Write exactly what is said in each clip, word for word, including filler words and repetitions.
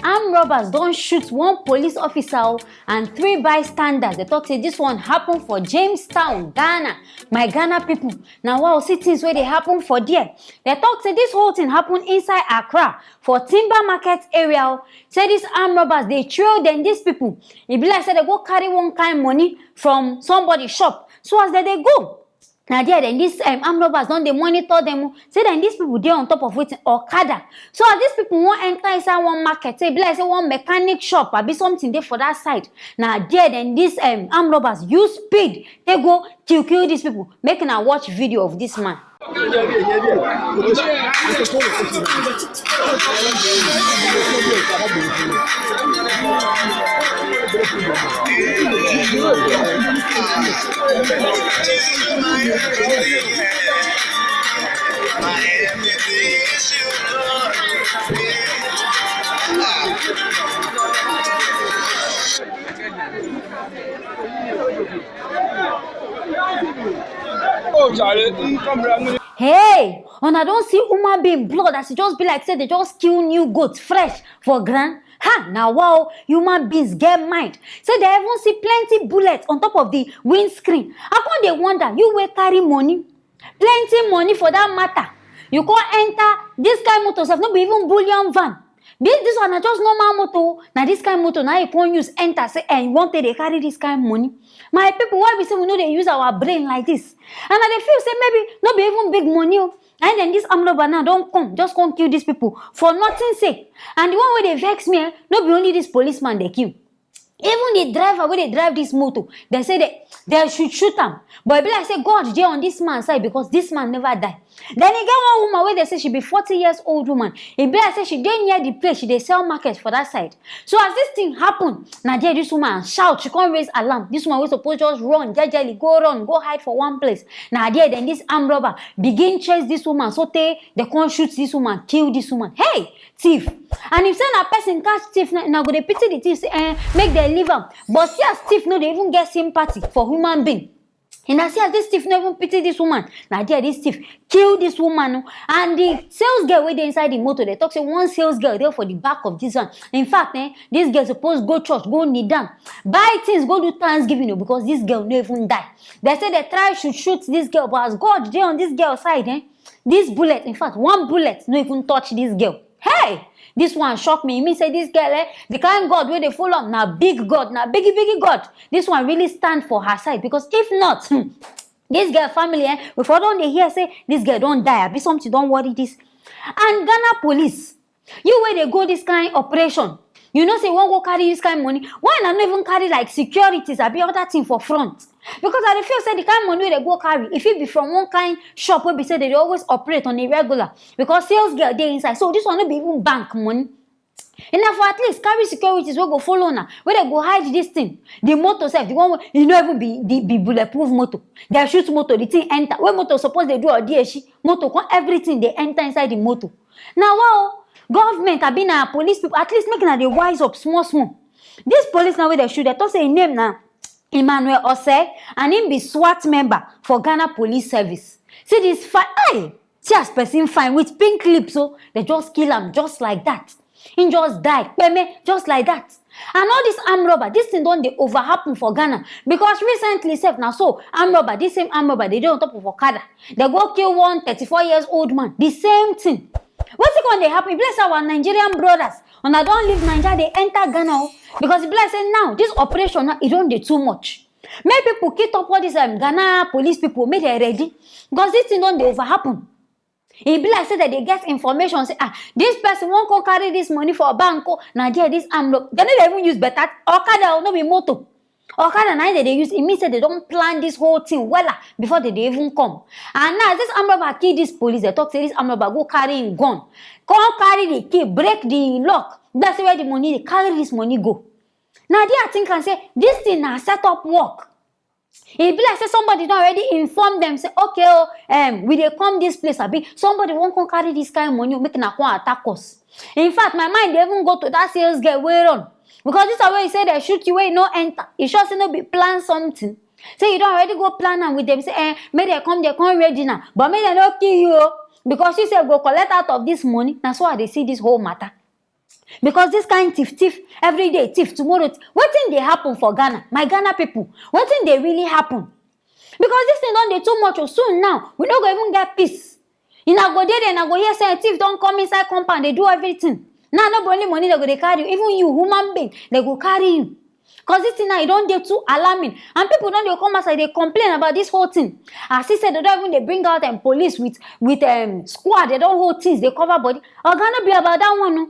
Armed robbers don shoot one police officer o and three bystanders. Dem talk say this one happen for Jamestown, Ghana. My Ghana people, na wa o, see things wey dey happen for there. Dem talk say this whole thing happen inside Accra for Timber Market area o. Say these armed robbers dey trail dem, these people. E be like say dem go carry one kind money from somebody shop. So as dem dey go, na there dem, these um, armed robbers don dey monitor dem o. Say dem, these people dey on top of wetin? Okada. So as these people wan enter inside one market, say e be like say one mechanic shop abi something dey for that side. Na there dem, these um, armed robbers use speed take go kill kill these people. Make una watch video of this man. Hey, una don see human being blood as e just be like say dem just kill new goat fresh for ground? Ha, na wa o, human beings get mind. Say dem even see plenty bullet on top of the windscreen. I come dey wonder, you wey carry money, plenty money for that matter, you come enter this kind motor sef, no be even bullion van. This this one na just normal motor o. Na this kind motor na you come use enter, say eh, you wan take dey carry this kind money? My people, why be say we no dey use our brain like this? And I dey feel say maybe no be even big money o. And then this armed robber now don come, just come kill these people for nothing sake. And the one wey dey vex me, eh, no be only this policeman dey kill. Even the driver wey dey drive this motor, dem say dem dem should shoot am. But e be like say God dey on this man side because this man never die. Then e get one woman wey dem say she be forty years old woman. E be like say she dey near the place, she dey sell market for that side. So as this thing happen, na there this woman shout, she come raise alarm. This woman wey suppose just run jejely, go run, go hide for one place. Na there then this armed robber begin chase this woman, so tey dem come shoot this woman, kill this woman. Hey, thief! And if say na person catch thief, na una go dey pity the thief, say eh, make dem leave am. But see as thief no dey even get sympathy for human being. Una see as this thief no even pity this woman. Na there this thief kill this woman o. And the sales girl wey dey inside the motor, dem talk say one sales girl dey for the back of this one. In fact, eh, this girl suppose go church, go kneel down, buy things, go do thanksgiving o, because this girl no even die. Dem say dem try shoot shoot this girl, but as God dey on this girl side, eh, this bullet, in fact, one bullet no even touch this girl. Hey, this one shock me. E mean say this girl, eh, the kind God wey dey follow am na big God, na biggie biggie God. This one really stand for her side, because if not, hmm, this girl family, eh, we for don dey hear say this girl don die, abi something don worry this. And Ghana police, you wey dey go this kind operation, you know say you wan go carry this kind money, why una no even carry like securities abi other thing for front? Because I dey feel say the kind money wey dem go carry, e fit be from one kind shop wey be say dem dey always operate on a regular, because sales girl dey inside. So this one no be even bank money. Una for at least carry securities wey go follow una, wey dem go hide this thing. The motor sef, the one wey e no even be the be bulletproof motor. Dem shoot motor, the thing enter. Wey motor suppose dey do odieshi, motor come, everything dey enter inside the motor. Na wa o, government abi na police people, at least make una dey wise up small small. This police now wey dem shoot, dem talk say im name na Emmanuel Osei, and im be SWAT member for Ghana Police Service. See this fine, hey, see as person fine with pink lips o, dem just kill am just like that. Im just die kpeme just like that. And all this armed robber, this thing don dey over happen for Ghana, because recently sef na so armed robber, this same armed robber, dem dey on top of okada, dem go kill one thirty-four years old man, the same thing. Wetin come dey happen? E be like say our Nigerian brothers, una don leave Naija dey enter Ghana o, because e be like say now this operation now e don dey too much. Make people kit up all these um, Ghana police people, make dem ready, because this thing don dey over happen. E be like say dem dey get information say ah, this person wan come carry this money for bank o, na there this armed rob-, dem no dey even use better okada o, no be motor. Okada na im dem dey use. E mean say dem don plan this whole thing wella before dem dey even come. And now as this armed robber kill this police, dem talk say this armed robber go carry im gun, come carry the key, break the lock. That's where the money dey, carry this money go. Na there I think am say this thing na set up work. E be like say somebody don already inform dem say okay o, um, we dey come this place, abi somebody wan come carry this kind money o, make una come attack us. In fact, my mind dey even go to that sales girl wey run, because this one wey you say dem shoot you wey you no enter, you sure say no be plan something? Say you don already go plan am with dem, say eh, make dem come, dem come ready now, but make dem no kill you o, because you sef go collect out of this money. Na so I dey see this whole matter. Because this kind thief thief every day, thief tomorrow, wetin dey happen for Ghana, my Ghana people? Wetin dey really happen? Because this thing don dey too much o. Soon now, we no go even get peace. Una go dey there, una go hear say thief don come inside compound, dey do everything. Now no be only money dem go dey carry you, even you, human being, dem go carry you. Because this thing now, e don dey too alarming, and people don dey come outside dey complain about this whole thing. I see say dem don even dey bring out um, police with with um, squad, dem don hold things dey cover body. Oga, no be about that one o.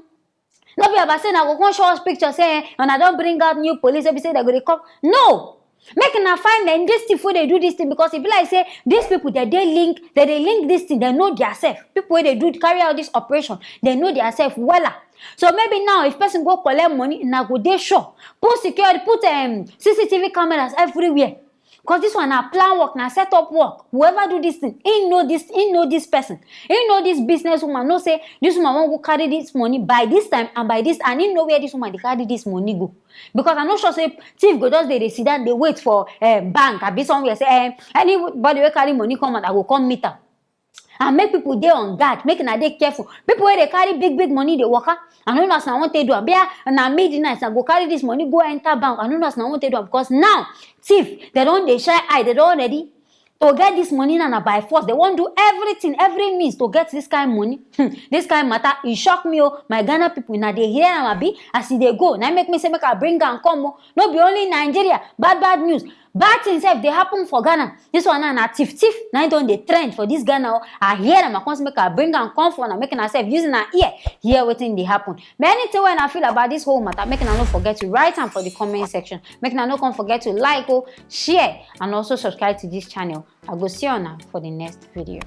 No be about say una go come show us picture say eh, una don bring out new police wey be say dem go dey come. No, make una find dem, this thief wey dey do this thing, because e be like say these people dem dey link, dem dey link this thing, dem know their self. People wey dey do carry out this operation, dem know their self wella. So maybe now if person go collect money, una go dey sure. Put security, put um, C C T V cameras everywhere. Because this one na plan work, na set up work. Whoever do this thing, he know this, he know this person. He know this business woman, know say this woman wan go carry this money by this time and by this, and he know where this woman dey carry this money go. Because I no sure say thief go just dey dey sit down dey wait for um, bank abi somewhere say um, anybody wey carry money come out, I go come meet am. And make people dey on guard, make una dey careful. People wey dey carry big big money dey waka, I no know as una wan take do am. Bia na midnight una go carry this money go enter bank, I no know as una wan take do am, because now thief dem don dey shine eye, dem don ready to get this money. Now na by force dem wan do everything, every means to get this kind money. Hmm, this kind matter, e shock me o. My Ghana people, una dey hear am abi? As e dey go, na im make me say make I bring am come o. No be only Nigeria, bad bad news, bad things sef dey happen for Ghana. This one now na thief thief na im don dey trend for this Ghana o. I hear am, I come say make I bring am come for una, make una sef use una ear hear wetin dey happen. But anything wey una feel about this whole matter, make una no forget to write am for the comment section. Make una no come forget to like o, share, and also subscribe to this channel. I go see una for the next video.